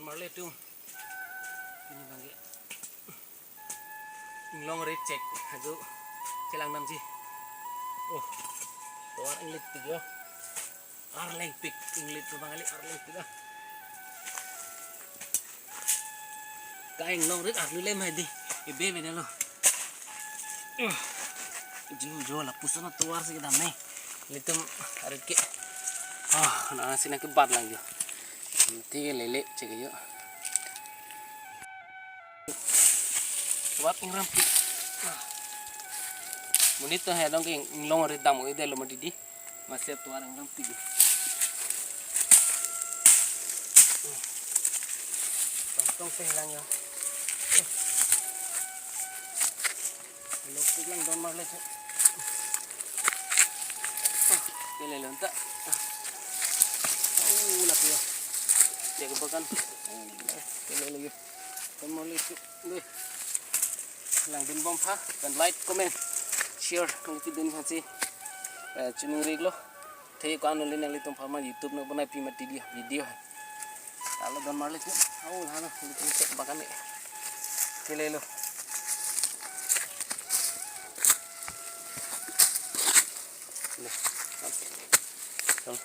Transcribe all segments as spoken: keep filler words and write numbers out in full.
Marle atum. Pini abangke inglongrit chek ajo chelang damji. Oh, tovar inglitpik lo. Arlengpik, inglitlo abang kali, arlengpik ah. Ka inglongrit arlu lem hadi. Ebe bedalo. Uh. Jo jo lapuson atovar si kedam ne. Ilitum arit ke. Ah, na si nangkebat lang jo. Ante ke lele chek jo. Tovar ingrampik. Ah. Monit to he dong ke inglongrit dam-o-edetlo mati di. Masi atovar ingrampik. Tongtong pe lang jo. Lopik lang don marle che. Ah, kelelo ta. Ah. Oh, lak jo. Jaga bagan. Oh, kelelo jo. Don marle che. Deh. Langdun bom tha, pen like, comment, share, nangpidun aphansi, eh, choningri-iklo. Athe ko-an neli nanglitum aphan YouTube nang bonai pi mati di video. Lalo don marle che. Au, lalo, ilitum chek bagan ne. Kelelo. Deh. Dong.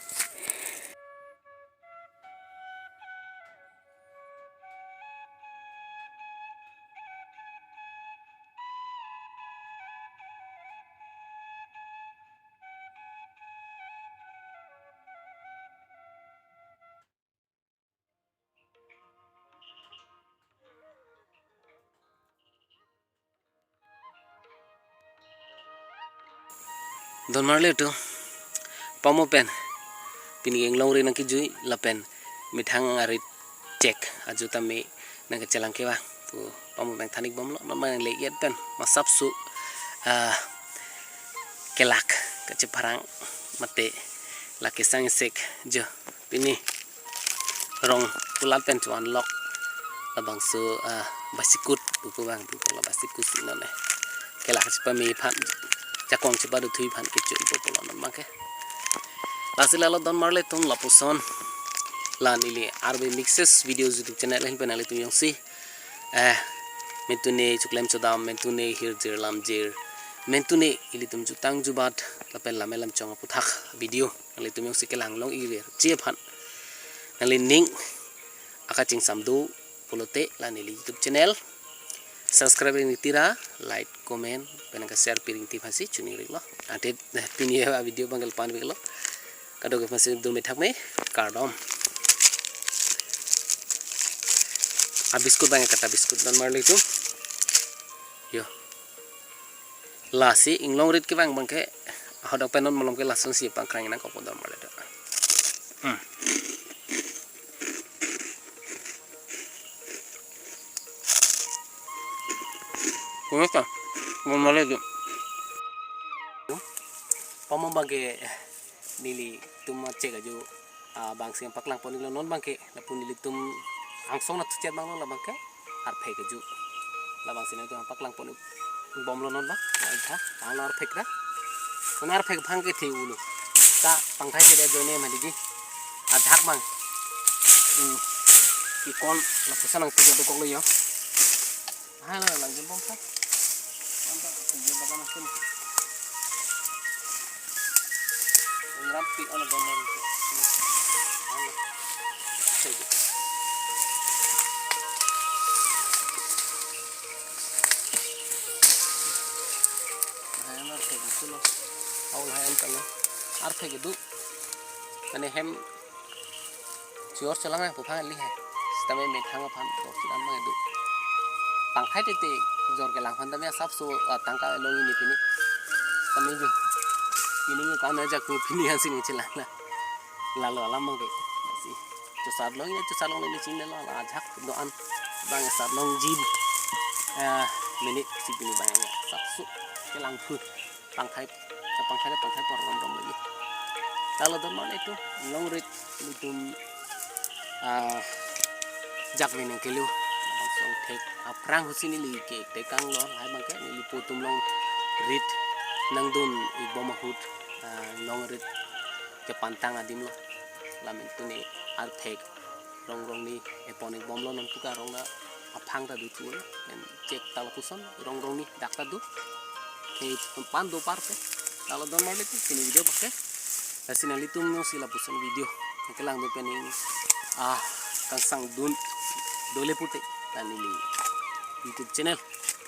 Don marle atum, pamo pen pini inglongrit nangkejui lapen methang arit chek ajo tame nangkechelang kevang pu pamo pen than-ik bomlo. Non abang le-et pen masapso, ah, kelak kachepharang mate lake sang sek jo. Pini rong kulat pen chuan lok labangso, ah, basikut pupu bang pupu la basikut si non ne. Kelak chepame aphan, jakong chepadothui aphan kechun pupu lo non abangke. Lasi lalo don marle atum lapuson la neli R B Mixes Videos YouTube channel ahin pen nanglitum jongsi, eh, mentune choklem chodam, mentune hirjir lamjir, mentune ilitum jutang jubat lapen lame lamchong aputhak video nanglitum jongsi kelang long-iver ji aphan nanglining akachingsam do pulote la neli YouTube channel subscribe ringti ra, like, comment pen nangke-share pi ringti aphansi choningri-iklo. Ante, eh, pini avideo abang ke la-an pik lo. Kadokave aphansi do methak me, kardom. Abiskut abang ke kata biskut don marle atum. Jo. Lasi inglongrit kevang abangke, ahodok pen non malom ke lasonsi pangkrang nangkokpo don marle atum. Hmm. Kumis ta, don marle atum. Pamo abangke nelitum achek ajo, ah, bangsi paklang pon-iklo non abangke, lapu nelitum angsong nathu chet abang lo labangke, arphek ajo. Labangsi nelitum paklang pon-ik bomlo non abang, la-ik tha, tanglo arphek ra. Non arphek aphan kethe ulo. Ta pangthai thedet ajoine mati di. Ajahak abang. Hmm. Ikon lapuson nangpik dokoklo jo. Hai lo, langdun bom tha. Anta, kerja bagan asin. Ingrampik on don marle. Hala. Cek. Hai, arphek itu lo. Aul hai anta lo. Arphek itu. Mane hem Chor chelang ai pu aphan kali he. Sitame methang aphan dok chelang abang do. Pangthai tete jor kelang aphan tame asapso, ah, tangka longji ne pini. Sitame jo. Pini nge ko-an ajahak pini ansi ne chelang la. Lalo alam abang ke. Si. Chosar longji ne, chosar longle ne chinine lo, la ajahak do-an abang sar longji. Eh, minute si pini abang asapso kelang phu. Pangthai, pangthai, pangthai por rom rom lagi. Lalo don marle atum, inglongrit ilitum, ah, jak ve nangkelo. Langsong thek, aphrang husi neli ke tekang lo, lahai abangke neli po atum longrit nangdun-ik bom ahut, ah, inglongrit kepantang adim lo. La mentune arphek Rong rong ni epon ik bomlo non puka rong na aphang ta do chun. Pen chek ta lapuson rong rong ni dak ta do. Ke pan do par ke. Lalo don marli tu pini video pakke. Lasi nanglitum no si lapuson video kelang do pen ning ah kangsang dun dole pute ta neli YouTube channel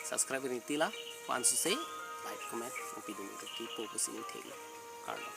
subscribe ri tila. Pan suse like comment opi dun ke po pusi ning thek. Kardom.